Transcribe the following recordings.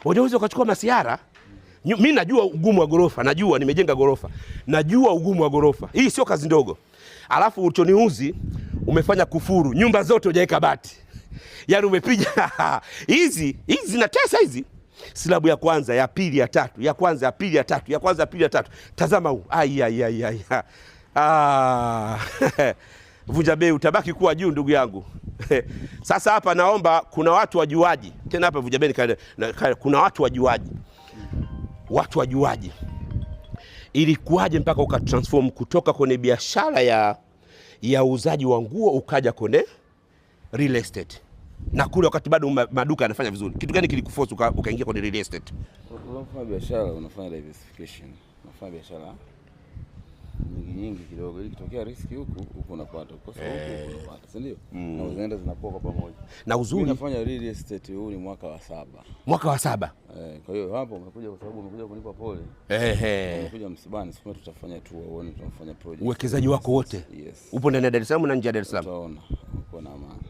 Unaweza ukachukua masiara. Mimi najua ugumu wa gorofa, najua nimejenga gorofa. Najua ugumu wa gorofa. Hii sio kazi ndogo. Alafu uchoniuzi umefanya kufuru. Nyumba zote hujaweka bati. Yaani umepiga hizi hizi zinatesa hizi. Silabu ya kwanza, ya pili, ya tatu, ya kwanza, ya pili, ya tatu, ya kwanza, ya pili, ya tatu. Tazama huu. Ai ai ai ai. Ah. Vunja bei utabaki kuwa juu ndugu yangu. Sasa hapa naomba kuna watu wajuaji. Tena hapa Vunja bei kuna watu wajuaji. Watu wajuaji. Ilikuwaje mpaka ukatransform kutoka kwenye biashara ya uuzaji wa nguo ukaja kwenye real estate? Na kule wakati bado maduka yanafanya vizuri. Kitu gani kilikuforce ukaingia kwenye real estate? Unafanya biashara, unafanya diversification. Unafanya biashara nyingi nyingi kidogo ili kitokea risk huku huku unapata, ukosa huku huku unapata, si ndio? Na zinaenda zinakuwa kwa pamoja. Na uzuri mimi nafanya real estate, huu ni mwaka wa 7. Mwaka wa 7. Kwa hiyo hapo umekuja kwa sababu umekuja kunipa pole. Umekuja msibani, sio tutafanya tu uone tunafanya project. Uwekezaji wako wote. Yes. Upo ndani ya Dar es Salaam na nje ya Dar es Salaam. Utaona uko na amani.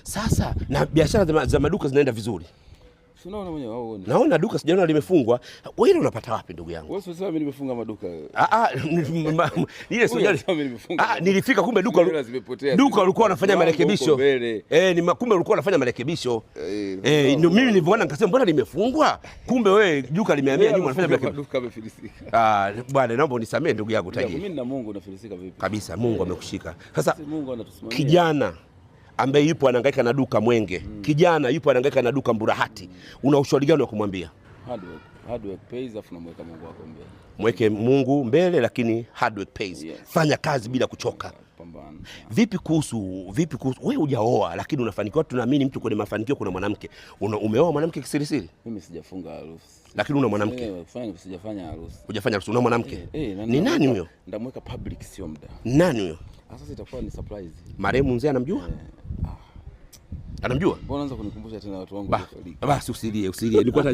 Sasa na biashara za maduka zinaenda vizuri. Si unaona mwenyewe au uone? Naona duka sijaona limefungwa. Wewe unapata wapi ndugu yangu? Wewe usisema mimi nimefunga maduka. Ile sijali. Nilifika kumbe duka duka ulikuwa unafanya marekebisho. Ni kumbe ulikuwa unafanya marekebisho. Ndio mimi nilipoona nikasema mbona limefungwa? Kumbe wewe duka limehamia nyuma unafanya marekebisho. Duka limefilisika. Bwana naomba unisamee ndugu yangu tajiri. Mimi na Mungu nafilisika vipi? Kabisa Mungu amekushika. Sasa Mungu anatusimamia. Kijana ambaye yupo anahangaika na duka Mwenge, kijana yupo anahangaika na duka Mburahati, una ushauri gani wa kumwambia? Hard work pays, afu namweka Mungu wako mbele. Mweke Mungu mbele, lakini hard work pays. Yes. Fanya kazi bila kuchoka. Pambana. Vipi kuhusu wewe hujaoa lakini unafanikiwa? Tunaamini mtu kwenye mafanikio kuna mwanamke. Umeoa mwanamke kisirisiri? Mimi sijafunga harusi. Lakini una mwanamke? Sijafanya harusi. Hujafanya harusi, una mwanamke? Ni nani huyo? Ndamweka public sio muda. Nani huyo? Sasa itakuwa ni surprise. Marehemu mzee anamjua? Anamjua? Mbona unaanza kunikumbusha tena watu wangu waliofariki? Basi usilie, usilie. Nilikuwa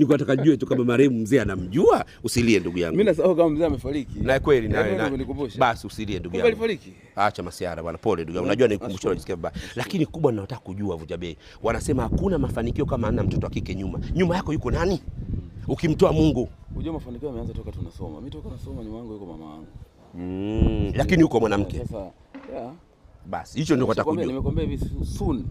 nataka nijue tu kama marehemu mzee anamjua. Usilie ndugu yangu. Mimi nasahau kama mzee amefariki. Na kweli na basi usilie ndugu yangu. Alifariki? Acha masiara bwana, pole ndugu yangu. Unajua nikukumbusha unajisikia vibaya. Lakini kubwa ninataka kujua Vunja Bei. Wanasema hakuna mafanikio kama hana mtoto wa kike nyuma. Nyuma yako yuko nani? Ukimtoa Mungu. Unajua mafanikio yameanza toka tunasoma. Mimi toka nasoma nyuma yangu yuko mama yangu. Lakini yuko mwanamke. Sasa yeah. Basi hicho ndio nataka kujua. Nimekwambia hivi soon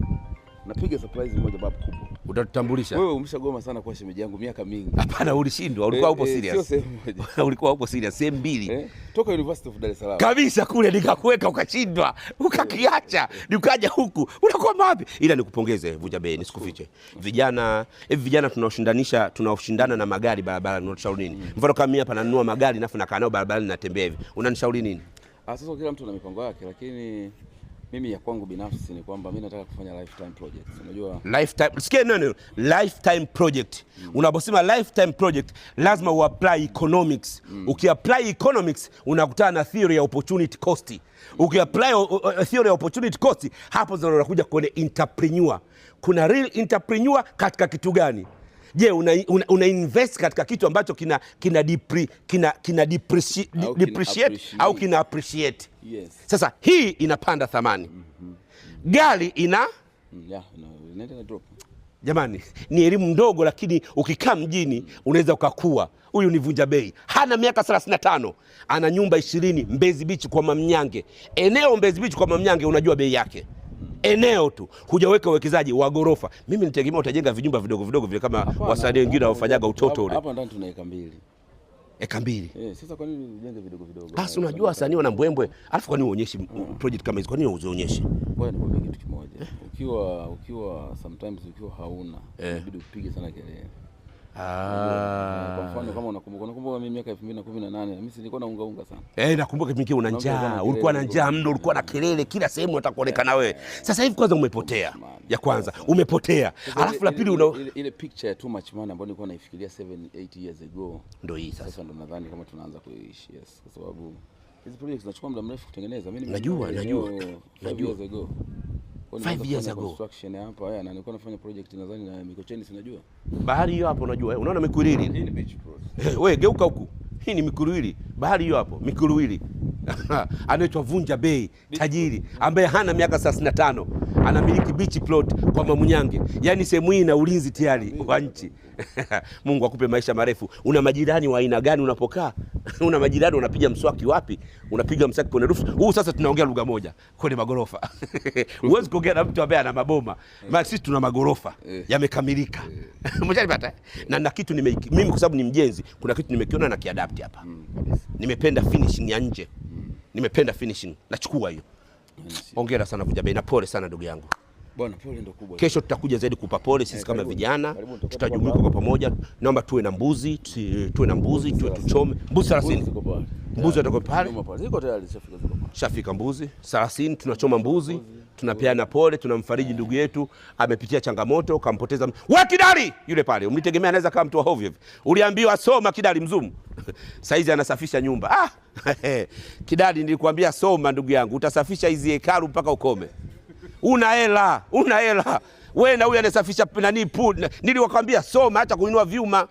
napiga surprise moja babu kubwa. Utatutambulisha. Wewe umeshagoma sana kwa shemeji yangu miaka mingi. Hapana, ulishindwa, ulikuwa upo serious. Sio sehemu moja. Ulikuwa upo serious sehemu mbili. Toka University of Dar es Salaam. Kabisa kule nikakuweka ukashindwa, ukakiacha, nikaja huku. Unakuwa wapi? Ila nikupongeze Vunja Bei, nisikufiche. Vijana, hivi vijana tunaoshindana na magari barabarani, unatushauri nini? Mfano kama mimi hapa nanunua magari nafu nakaa nao barabarani natembea hivi. Unanishauri nini? Sasa kila mtu ana mipango yake, lakini mimi ya kwangu binafsi ni kwamba mimi nataka kufanya lifetime project. Unajua lifetime, sikia neno lifetime project. Unaposema lifetime project lazima uapply economics. Ukiapply economics unakutana na theory ya opportunity cost. Ukiapply theory ya opportunity cost hapo ndio unakuja kwenye entrepreneur. Kuna real entrepreneur katika kitu gani? Je, una invest katika kitu ambacho kina depreciate au kina appreciate? Yes. Sasa hii inapanda thamani. Gari ina inaenda drop. Jamani, ni elimu ndogo lakini ukikaa mjini unaweza ukakua. Huyu ni Vunja Bei. Hana miaka 35. Ana nyumba 20 Mbezi Beach kwa Mamnyange. Eneo Mbezi Beach kwa Mamnyange unajua bei yake. Eneo tu hujaweka uwekezaji wa gorofa. Mimi nitegemea utajenga vijumba vidogo vidogo vile kama wasanii wengine wafanyaga utoto ule. Hapa ndani tuna eka 2. Eka 2. Sasa kwa nini ujenge vidogo vidogo? Basi unajua wasanii wana mbwembwe. Alafu kwa nini uonyeshi project kama hizo? Kwa nini uzionyeshe? Ngoja nikwambie kitu kimoja. Ukiwa sometimes ukiwa hauna, inabidi upige sana kelele. Kwa mfano kama unakumbuka mimi miaka 2018 mimi nilikuwa naunga unga sana. Nakumbuka kipindi una njaa, ulikuwa na njaa mno, ulikuwa na kelele kila sehemu unataka kuonekana wewe. Sasa hivi kwanza umepotea. Ya kwanza umepotea. Alafu la pili una ile picture ya too much money ambayo nilikuwa naifikiria 7 8 years ago. Ndio hii sasa. Sasa ndo nadhani kama tunaanza kuishi, yes, kwa sababu hizi projects zinachukua muda mrefu kutengeneza. Mimi najua. 5 years ago. 5 years ago. Construction hapa haya, na nilikuwa nafanya project nadhani na Mikocheni, si unajua? Bahari hiyo hapo unajua. Unaona Mikuruwili? Hii ni beach project. Wewe geuka huku. Hii ni Mikuruwili. Bahari hiyo hapo, Mikuruwili. Anaitwa Vunja Bei, tajiri ambaye hana miaka 35, anamiliki beach plot kwa Mamunyange. Yaani sehemu hii ina ulinzi tayari wa nchi. Mungu akupe maisha marefu. Una majirani wa aina gani unapokaa? Una majirani unapiga mswaki wapi? Unapiga mswaki kwenye roof. Huu sasa tunaongea lugha moja kwenye magorofa. Huwezi kuongea na mtu ambaye ana maboma. Maana sisi tuna magorofa yamekamilika. Umeshanipata? Na kitu mimi kwa sababu ni mjenzi, kuna kitu nimekiona na kiadapt hapa. Nimependa finishing ya nje. Nimependa finishing. Nachukua hiyo. Hongera sana Vunja Bei na pole sana ndugu yangu. Bwana, pole ndo kubwa. Kesho tutakuja zaidi kupa pole sisi kama Karibuni. vijana, Karibuni, tutakuwa tutajumuika kwa pamoja. Naomba tuwe na mbuzi, tuwe na mbuzi, tuwe tuchome mbuzi 30. Ziko pale. Mbuzi watakuwa pale. Nyuma pale. Ziko tayari, zishafika, ziko pale. Shafika mbuzi 30, tunachoma mbuzi, tunapeana pole, tunamfariji ndugu yetu amepitia changamoto, kampoteza we Kidali yule pale, umlitegemea anaweza kama mtu wa hovyo hivi. Uliambiwa soma Kidali mzumu. Saizi anasafisha nyumba. Kidali nilikwambia soma ndugu yangu, utasafisha hizi hekalu mpaka ukome. Una hela, una hela. Wewe na huyu anasafisha nani pool. Niliwakwambia soma, acha kuinua vyuma.